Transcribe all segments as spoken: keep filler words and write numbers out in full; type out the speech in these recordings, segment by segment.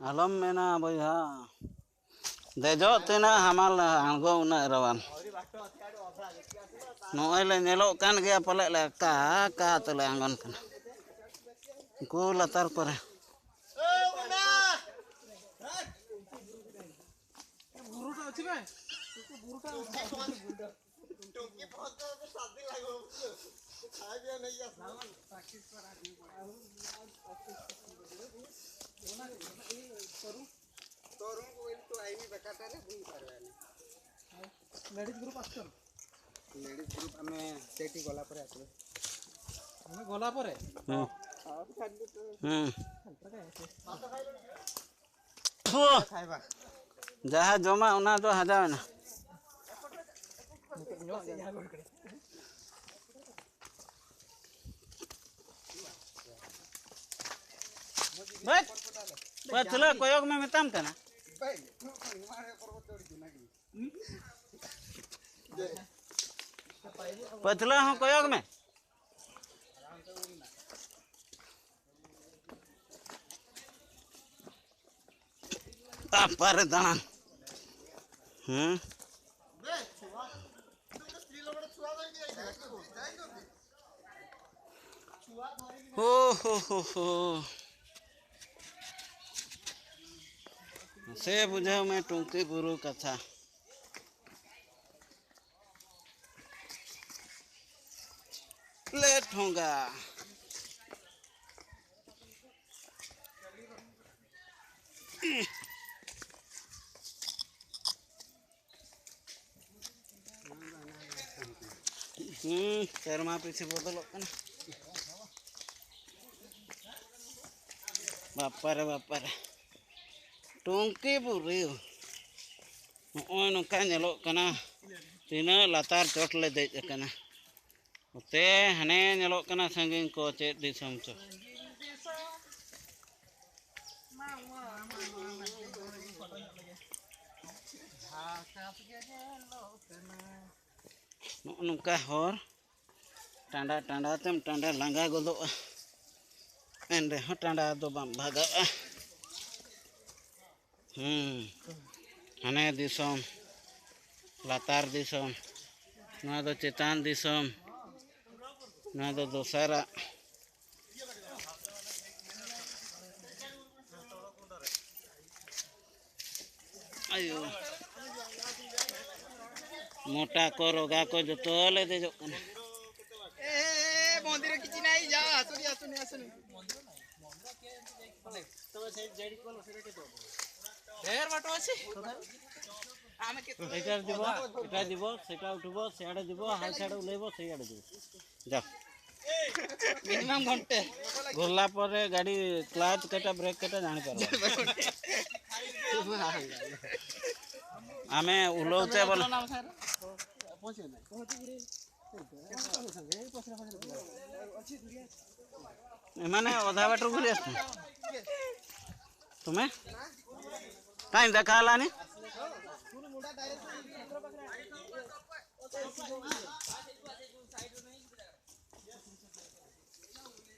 ᱟᱞᱚᱢ ᱢᱮᱱᱟ ᱵᱚᱭᱦᱟ, ᱫᱮᱡᱚᱜ ᱛᱤᱱᱟᱹᱜ ᱦᱟᱢᱟᱞ, ᱟᱬᱜᱚ ᱩᱱᱟᱹᱜ ᱨᱟᱣᱟᱞ᱾ ᱱᱚᱜᱼᱚᱭ ᱞᱮ ᱧᱮᱞᱚᱜ ᱠᱟᱱ ᱜᱮᱭᱟ ᱯᱟᱞᱮ ᱞᱮ ᱠᱟ ᱠᱟ ᱛᱮᱞᱮ ᱟᱬᱜᱚᱱ ᱠᱟᱱᱟ᱾ ᱩᱱᱠᱩ ᱞᱟᱛᱟᱨ ᱠᱚᱨᱮ᱾ ତରୁଣକୁ କହିଲି, "ତୁ ଆଇନି ବେକାରଟାରେ, ମୁଁ ପାରିବାନି।" ଲେଡିଜ୍ ଗ୍ରୁପ୍ ଆସୁଛନ୍ତି? ଲେଡିଜ୍ ଗ୍ରୁପ୍ ଆମେ ସେଇଠି ଗଲା ପରେ ଆସିବେ। ଆମେ ଗଲା ପରେ? ହୁଁ। ହୁଁ। ଥୁ। ଖାଇବା। ଯାହା ଜମା, ᱚᱱᱟ ᱫᱚ ᱦᱟᱡᱟᱣ ᱮᱱᱟ। ᱵᱟᱥ, ᱯᱟᱹᱪᱷᱞᱟᱹ ᱠᱚᱭᱚᱜ ᱢᱮ ᱢᱮᱛᱟᱢ ᱠᱟᱱᱟ। ᱯᱟᱹᱪᱷᱞᱟᱹ ᱦᱚᱸ ᱠᱚᱭᱚᱜ ᱢᱮ। ᱟᱯᱟᱨᱮ ᱫᱟᱬᱟᱱ᱾ ᱦᱮᱸ᱾ ᱦᱳ, ᱦᱳ, ᱦᱳ, ᱦᱳ᱾ ᱥᱮ ᱵᱩᱡᱷᱟᱹᱣ ᱢᱮ ᱴᱩᱝᱠᱤ ᱵᱩᱨᱩ ᱠᱟᱛᱷᱟ᱾ ᱞᱮ ᱴᱷᱚᱸᱜᱟ᱾ ᱦᱩᱸ, ᱥᱮᱨᱢᱟ ᱯᱤᱪᱷᱤ ᱵᱚᱫᱚᱞᱚᱜ ᱠᱟᱱᱟ᱾ ᱵᱟᱯᱟᱨᱮ, ᱵᱟᱯᱟᱨᱮ᱾ ᱴᱩᱝᱠᱤ ᱵᱩᱨᱩ᱾ ᱱᱚᱜᱼᱚᱭ ᱱᱚᱝᱠᱟ ᱧᱮᱞᱚᱜ ᱠᱟᱱᱟ᱾ ᱛᱤᱱᱟᱹᱜ ᱞᱟᱛᱟᱨ ᱪᱚᱴ ᱞᱮ ᱫᱮᱡ ᱟᱠᱟᱱᱟ᱾ ᱱᱚᱛᱮ ᱦᱟᱱᱮ ᱧᱮᱞᱚᱜ ᱠᱟᱱᱟ ᱥᱟᱺᱜᱤᱧ ᱠᱚ, ᱪᱮᱫ ᱫᱤᱥᱚᱢ ᱪᱚ᱾ ᱱᱚᱜᱼᱚ ᱱᱚᱝᱠᱟ ᱦᱚᱨ, ᱴᱟᱸᱰᱟ ᱴᱟᱸᱰᱟ ᱛᱮᱢ ᱴᱟᱸᱰᱟ ᱞᱟᱸᱜᱟ ᱜᱚᱫᱚᱜᱼᱟ, ᱮᱱ ᱨᱮᱦᱚᱸ ᱴᱟᱸᱰᱟ ᱫᱚ ᱵᱟᱢ ᱵᱷᱟᱜᱟᱜᱼᱟ᱾ ᱦᱩᱸ᱾ ᱦᱟᱱᱮ ᱫᱤᱥᱚᱢ, ᱞᱟᱛᱟᱨ ᱫᱤᱥᱚᱢ, ᱱᱚᱣᱟ ᱫᱚ ᱪᱮᱛᱟᱱ ᱫᱤᱥᱚᱢ, ᱱᱚᱣᱟ ᱫᱚ ᱫᱚᱥᱟᱨᱟᱜ᱾ ᱟᱭᱳ᱾ ᱢᱚᱴᱟ ᱠᱚ, ᱨᱚᱜᱟ ᱠᱚ, ᱡᱚᱛᱚ ᱞᱮ ᱫᱮᱡᱚᱜ ᱠᱟᱱᱟ᱾ ए, ए, ए, मंदिर किचन आई जा, आसुनी, आसुनी, आसुनी। ढेर बाटो अच्छे। ଆମେ କେତେ ଏଇଟା ଯିବ, ଏଇଟା ଯିବ, ସେଇଟା ଉଠିବ, ସିଆଡ଼େ ଯିବ, ହାଇ ସିଆଡ଼େ ଓହ୍ଲେଇବ, ସେଇଆଡ଼େ ଯିବ। ଯାଅ। ମିନିମମ୍ ଘଣ୍ଟେ। ଗଲା ପରେ ଗାଡ଼ି କ୍ଲଚ୍ କେଟା, ବ୍ରେକ୍ କେଟା ଜାଣିପାରିବ। ଆମେ ଓହ୍ଲଉଛେ ଭଲ। ଏମାନେ ଅଧା ବାଟରୁ ଘୁରି ଆସୁଛନ୍ତି। ତୁମେ କାହିଁ ଦେଖା ହେଲାନି?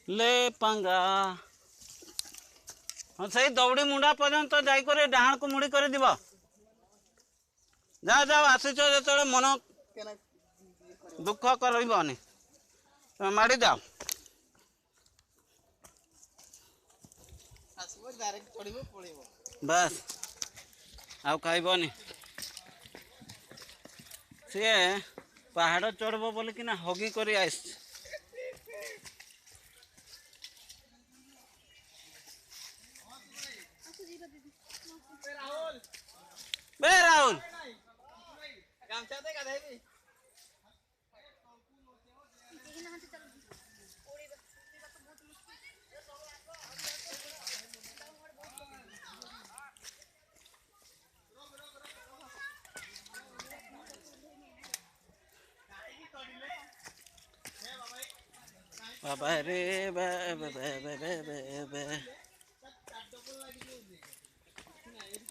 ଲେ ପାଙ୍ଗା। ହଁ, ସେଇ ଦୌଡ଼ି ମୁଣ୍ଡା ପର୍ଯ୍ୟନ୍ତ ଯାଇକରି ଡାହାଣକୁ ମୁଡ଼ି କରି ଯିବ। ଯାଅ, ଯାଅ, ଆସିଛ ଯେତେବେଳେ ମନ ଦୁଃଖ କରିବନି। ତମେ ମାଡ଼ି ଯାଅ। ଆସିବ, ଡାଇରେକ୍ଟ ଚଢ଼ିବ, ପଳେଇବ। ବାସ୍, ଆଉ ଖାଇବନି। ସିଏ ପାହାଡ଼ ଚଢ଼ିବ ବୋଲିକିନା ହଗି କରି ଆସିଛି। ବେ ରାହୁଲ। ଗାମଛା ଦେ, ଗାଧେଇବି। ବାବା ରେ ବାବା, ବାବା, ବାବା, ବାବା।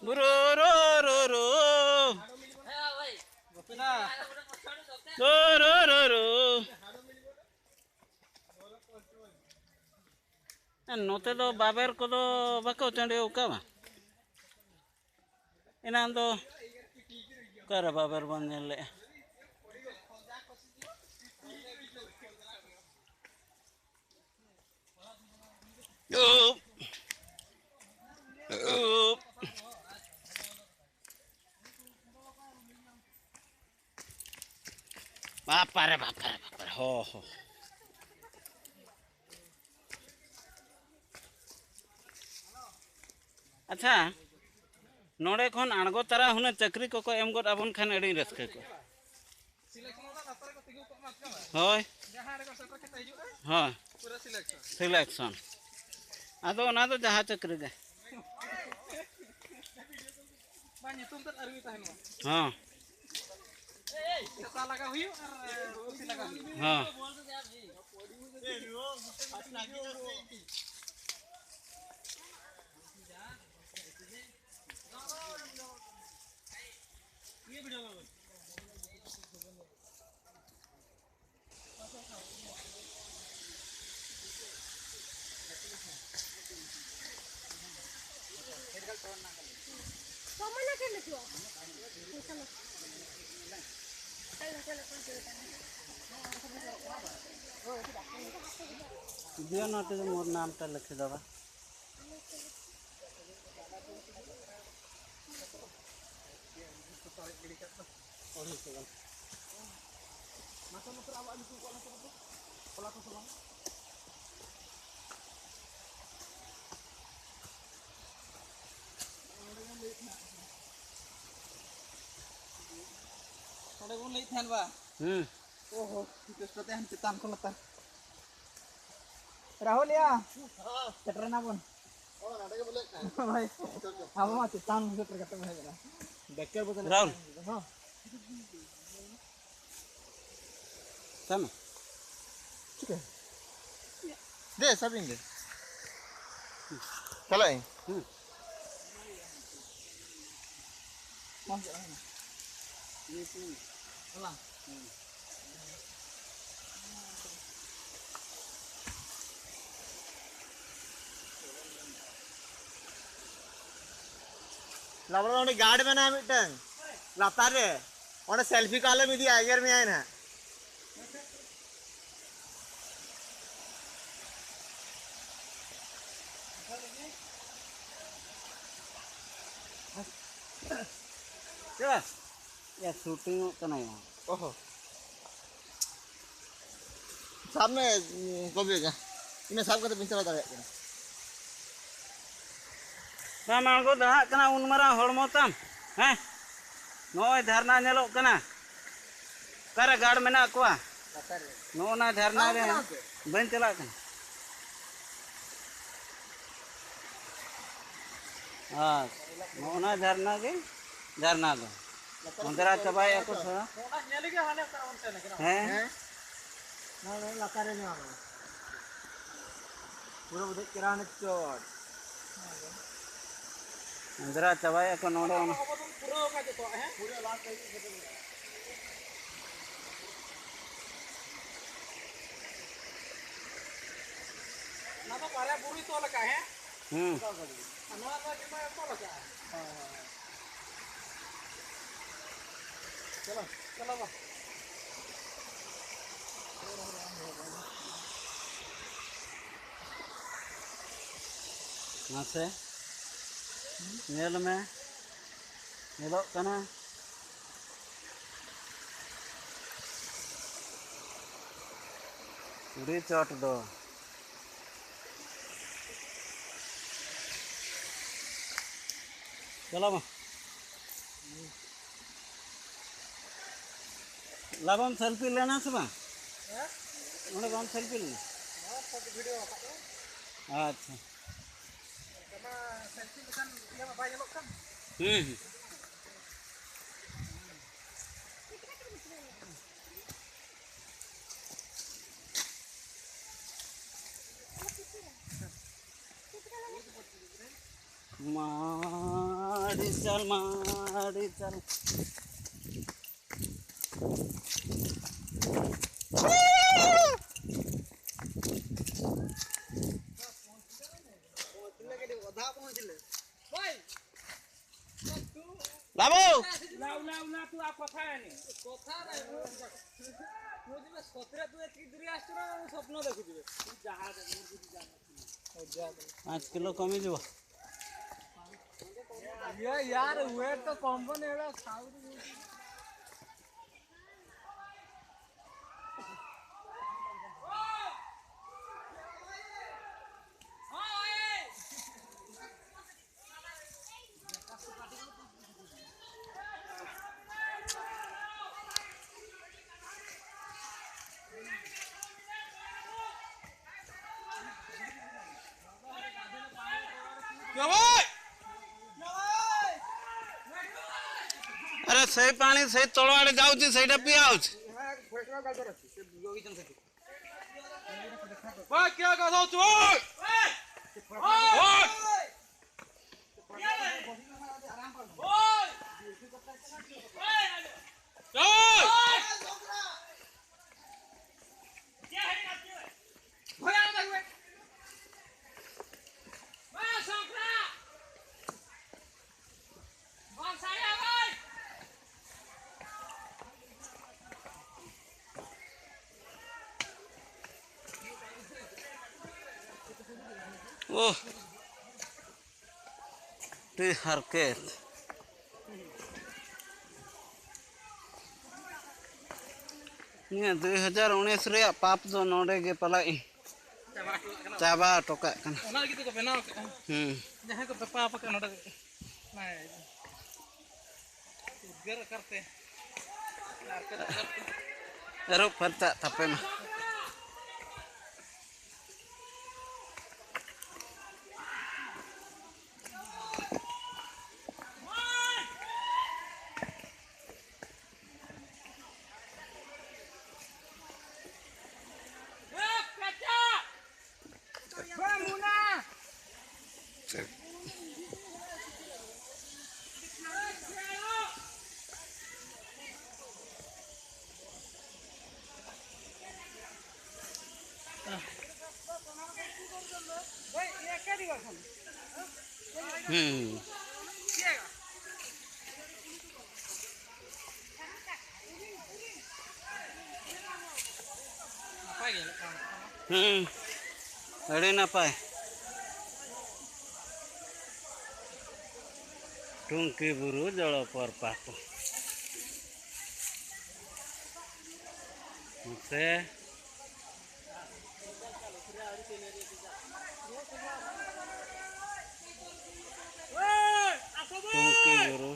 ବୁରୁ ରୁ ରୁ ରୁ। ରୁ ରୁ ରୁ ରୁ। ᱮ, ᱱᱚᱛᱮ ᱫᱚ ᱵᱟᱵᱮᱨ ᱠᱚᱫᱚ ᱵᱟᱠᱚ ᱪᱟᱹᱰᱤᱭᱟᱹᱣ ᱠᱟᱣᱟ᱾ ᱮᱱᱟᱝ ᱫᱚ ᱚᱠᱟᱨᱮ ᱵᱟᱵᱮᱨ ᱵᱚᱱ ᱧᱮᱞ ᱞᱮᱜᱼᱟ? ᱩᱯ᱾ ᱩᱯ᱾ ᱵᱟᱯᱟᱨᱮ, ᱵᱟᱯᱟᱨᱮ, ᱵᱟᱯᱟᱨᱮ, ᱦᱚ, ᱦᱚ᱾ ᱟᱪᱪᱷᱟ, ᱱᱚᱰᱮ ᱠᱷᱚᱱ ᱟᱬᱜᱚ ᱛᱟᱨᱟ ᱦᱩᱱᱟᱹᱝ ᱪᱟᱹᱠᱨᱤ ᱠᱚᱠᱚ ᱮᱢ ᱜᱚᱫ ᱟᱵᱚᱱ ᱠᱷᱟᱱ ᱟᱹᱰᱤᱧ ᱨᱟᱹᱥᱠᱟᱹ ᱠᱚᱜᱼᱟ᱾ ᱦᱳᱭ᱾ ᱦᱳᱭ᱾ ᱥᱤᱞᱮᱠᱥᱚᱱ᱾ ᱟᱫᱚ ᱚᱱᱟ ᱫᱚ ᱡᱟᱦᱟᱸ ᱪᱟᱹᱠᱨᱤ ᱜᱮ᱾ ᱵᱟᱝ, ᱧᱩᱛᱩᱢ ᱛᱮᱫ ᱟᱹᱣᱨᱤ ᱛᱟᱦᱮᱱ ᱢᱟ᱾ ᱦᱚᱸ᱾ ᱥᱮᱛᱟ ᱞᱟᱜᱟ ᱦᱩᱭᱩᱜ ᱟᱨ ᱯᱩᱥᱤ ᱞᱟᱜᱟ ᱦᱩᱭᱩᱜ᱾ ᱦᱚᱸ᱾ ଦିଅ ନ ଟିକେ ମୋର ନାମଟା ଲେଖିଦେବା। ᱱᱚᱰᱮ ᱵᱚᱱ ᱞᱟᱹᱭᱮᱫ ᱛᱟᱦᱮᱱ ᱵᱟ᱾ ᱦᱩᱸ᱾ ᱚᱦᱚ, ᱪᱮᱥᱴᱟ ᱛᱟᱦᱮᱱ ᱪᱮᱛᱟᱱ ᱠᱷᱚᱱ ᱞᱟᱛᱟᱨ᱾ ᱨᱟᱦᱩᱞ ᱭᱟ, ᱥᱮᱴᱮᱨ ᱮᱱᱟ ᱵᱚᱱ᱾ ᱦᱳᱭ, ᱟᱵᱚ ᱢᱟ ᱪᱮᱛᱟᱱ ᱥᱮᱴᱮᱨ ᱠᱟᱛᱮ ᱵᱚᱱ ᱦᱮᱡ ᱮᱱᱟ᱾ ᱵᱮᱠᱮᱨ ᱵᱚᱫᱚᱞ ᱨᱟᱦᱩᱞ᱾ ᱦᱚᱸ᱾ ᱪᱟᱞᱟᱜ ᱢᱮ᱾ ᱪᱤᱠᱟᱹ? ᱫᱮ, ᱥᱟᱵ ᱤᱧ ᱫᱮ᱾ ᱪᱟᱞᱟᱜ ᱟᱹᱧ᱾ ᱦᱩᱸ᱾ ᱵᱟᱝ ᱪᱟᱞᱟᱜ ᱠᱟᱱᱟ᱾ ᱦᱩᱸ᱾ ᱦᱩᱸ᱾ ᱞᱟᱵᱲᱟ, ᱚᱸᱰᱮ ᱜᱟᱨᱰ ᱢᱮᱱᱟᱭᱟ ᱢᱤᱫᱴᱟᱝ ᱞᱟᱛᱟᱨ ᱨᱮ, ᱚᱸᱰᱮ ᱥᱮᱞᱯᱷᱤ ᱠᱚ ᱟᱞᱚᱢ ᱤᱫᱤᱭᱟ, ᱮᱜᱮᱨ ᱢᱮᱭᱟᱭ ᱱᱟᱦᱟᱜ᱾ ᱪᱮᱫ? ᱭᱟ, ᱥᱩᱴᱤᱝᱚᱜ ᱠᱟᱱᱟ ᱭᱟ᱾ ᱚᱦᱚ᱾ ᱥᱟᱵ ᱢᱮ, ᱩᱸ, ᱠᱚᱵᱤ ᱜᱮ᱾ ᱤᱱᱟᱹ ᱥᱟᱵ ᱠᱟᱛᱮ ᱵᱟᱹᱧ ᱪᱟᱞᱟᱣ ᱫᱟᱲᱮᱭᱟᱜ ᱠᱟᱱᱟ᱾ ᱵᱟᱢ ᱟᱬᱜᱚ ᱫᱟᱲᱮᱭᱟᱜ ᱠᱟᱱᱟ, ᱩᱱ ᱢᱟᱨᱟᱝ ᱦᱚᱲᱢᱚ ᱛᱟᱢ, ᱦᱮᱸ? ᱱᱚᱜᱼᱚᱭ ᱫᱷᱟᱨᱱᱟ ᱧᱮᱞᱚᱜ ᱠᱟᱱᱟ᱾ ᱚᱠᱟᱨᱮ ᱜᱟᱲ ᱢᱮᱱᱟᱜ ᱠᱚᱣᱟ? ᱞᱟᱛᱟᱨ ᱨᱮ᱾ ᱱᱚᱜᱼᱚ ᱱᱟ ᱫᱷᱟᱨᱱᱟ ᱵᱟᱝ ᱨᱮ ᱠᱟᱱᱟ ᱦᱮᱸ? ᱚᱱᱛᱮ᱾ ᱵᱟᱹᱧ ᱪᱟᱞᱟᱜ ᱠᱟᱱᱟ᱾ ᱟᱨ ᱱᱚᱜᱼᱚ ᱱᱟ ᱫᱷᱟᱨᱱᱟ ᱜᱮ, ᱫᱷᱟᱨᱱᱟ ᱫᱚ᱾ ᱚᱸᱫᱽᱨᱟ ᱪᱟᱵᱟᱭᱮᱫᱼᱟ ᱠᱚ ᱥᱟᱞᱟ᱾ ᱚᱱᱟ ᱧᱮᱞ ᱜᱮ ᱦᱟᱱᱮ ᱚᱠᱟ ᱚᱱᱛᱮ ᱨᱮ ᱠᱟᱱᱟ᱾ ᱦᱮᱸ? ᱦᱮᱸ? ᱱᱚᱣᱟ ᱫᱚ ᱞᱟᱛᱟᱨ ᱨᱮ ᱢᱮᱱᱟᱜᱼᱟ᱾ ᱯᱩᱨᱟᱹ ᱵᱩᱡᱷᱟᱹᱜ ᱠᱟᱱᱟ ᱦᱟᱱᱮ ᱪᱚᱴ᱾ ᱚᱸᱫᱽᱨᱟ ᱪᱟᱵᱟᱭᱮᱫᱼᱟ ᱠᱚ ᱱᱚᱰᱮ ᱚᱱᱟ᱾ ᱟᱵᱚ ᱵᱚᱱ ᱯᱩᱨᱟᱹᱣ ᱟᱠᱟᱫ ᱡᱚᱛᱚᱣᱟᱜ, ᱦᱮᱸ? ᱯᱩᱨᱟᱹ ᱞᱟᱥᱴ ᱫᱷᱟᱹᱵᱤᱡ ᱥᱮᱴᱮᱨ ᱢᱮᱱᱟᱜᱼᱟ᱾ ᱚᱱᱟ ᱫᱚ ᱵᱟᱨᱭᱟ ᱵᱩᱨᱩᱭ ᱛᱚᱞ ᱟᱠᱟᱫ, ᱦᱮᱸ? ᱦᱩᱸ᱾ ᱟᱨ ᱱᱚᱣᱟ ᱫᱚ ᱡᱮᱢᱟ ᱛᱚᱞ ᱟᱠᱟᱫ᱾ ᱦᱳᱭ, ᱦᱳᱭ, ᱦᱳᱭ᱾ ᱪᱚᱞᱚ, ᱪᱚᱞᱚ ᱵᱟ᱾ ᱢᱟᱥᱮ, ᱧᱮᱞ ᱢᱮ, ᱧᱮᱞᱚᱜ ᱠᱟᱱᱟ᱾ ᱟᱹᱰᱤ ᱪᱚᱴ ᱫᱚ᱾ ᱪᱟᱞᱟᱣ ᱢᱟ᱾ ᱞᱟᱵᱟᱢ ᱥᱮᱞᱯᱷᱤ ᱞᱮᱱᱟ ᱥᱮ ᱵᱟᱝ? ᱦᱮᱸ? ᱚᱸᱰᱮ ᱵᱟᱢ ᱥᱮᱞᱯᱷᱤ ᱞᱮᱱᱟ? ᱱᱚᱣᱟ ᱯᱷᱳᱴᱳ ᱵᱷᱤᱰᱤᱭᱳ ᱟᱠᱟᱫ ᱫᱚ᱾ ᱟᱪᱪᱷᱟ᱾ ᱚᱱᱠᱟ ᱢᱟ ᱥᱮᱞᱯᱷᱤ ᱞᱮᱠᱟᱱ ᱤᱭᱟᱹ ᱢᱟ ᱵᱟᱭ ᱧᱮᱞᱚᱜ ᱠᱟᱱ᱾ ᱦᱩᱸ, ᱦᱩᱸ᱾ ᱢᱟᱹᱰᱤ ᱪᱟᱞ, ᱢᱟᱹᱰᱤ ᱪᱟᱞ᱾ ବାବୁ! ନା, ନା, ନା, ତୁ ଆଉ କଥା ହେନି। କଥା ନାହିଁ, ମୁଁ, ମୁଁ ଯିବେ ସତରେ ତୁ ଏତିକି ଦୂରିଆ ଆସିଛୁ ନା, ମୁଁ ସ୍ୱପ୍ନ ଦେଖୁଥିବେ। ତୁ ଯାହା ଦେ-, ମୁଁ ବୁଝି ଜାଣିନି। ହଉ, ଯାହା ଦେ। ପାଞ୍ଚ କିଲୋ କମିଯିବ। ଇଏ ୟାର ୱେଟ୍ ତ କମ ବନି, ଏଇଟା ଖାଉଛି। ଆରେ, ସେଇ ପାଣି ସେଇ ତଳ ଆଡ଼େ ଯାଉଛି, ସେଇଟା ପିଆ ହଉଛି। ᱳᱦ, ᱟᱹᱰᱤ ᱦᱟᱨᱠᱮᱛ᱾ ᱱᱤᱭᱟᱹ ᱫᱩᱭ ᱦᱟᱡᱟᱨ ᱩᱱᱤᱥ ᱨᱮᱭᱟᱜ ᱯᱟᱯ ᱫᱚ ᱱᱚᱰᱮ ᱜᱮ ᱯᱟᱞᱮ ᱪᱟᱵᱟ ᱦᱚᱴᱚ ᱠᱟᱜ ᱠᱟᱱᱟ᱾ ᱚᱱᱟ ᱞᱟᱹᱜᱤᱫ ᱛᱮᱠᱚ ᱵᱮᱱᱟᱣ ᱠᱟᱜᱼᱟ᱾ ᱦᱩᱸ᱾ ᱡᱟᱦᱟᱸᱭ ᱠᱚ ᱯᱟᱯ ᱟᱠᱟᱫ ᱱᱚᱰᱮ ᱫᱚ᱾ ᱦᱮᱸ᱾ ᱩᱫᱽᱜᱟᱹᱨ ᱟᱠᱟᱨ ᱛᱮ᱾ ᱟᱨ ᱠᱚ ᱟᱠᱟᱨ ᱛᱮ᱾ ᱟᱹᱨᱩᱵ ᱯᱷᱟᱨᱪᱟᱜ ᱛᱟᱯᱮ ᱢᱟ᱾ ᱦᱩᱸ᱾ ᱦᱩᱸ, ᱟᱹᱰᱤ ᱱᱟᱯᱟᱭ᱾ ᱴᱩᱝᱠᱤ ᱵᱩᱨᱩ ᱡᱚᱞᱚᱯᱨᱚᱯᱟᱛ᱾ ᱱᱚᱛᱮ ᱴᱩᱝᱠᱤ ᱵᱩᱨᱩ᱾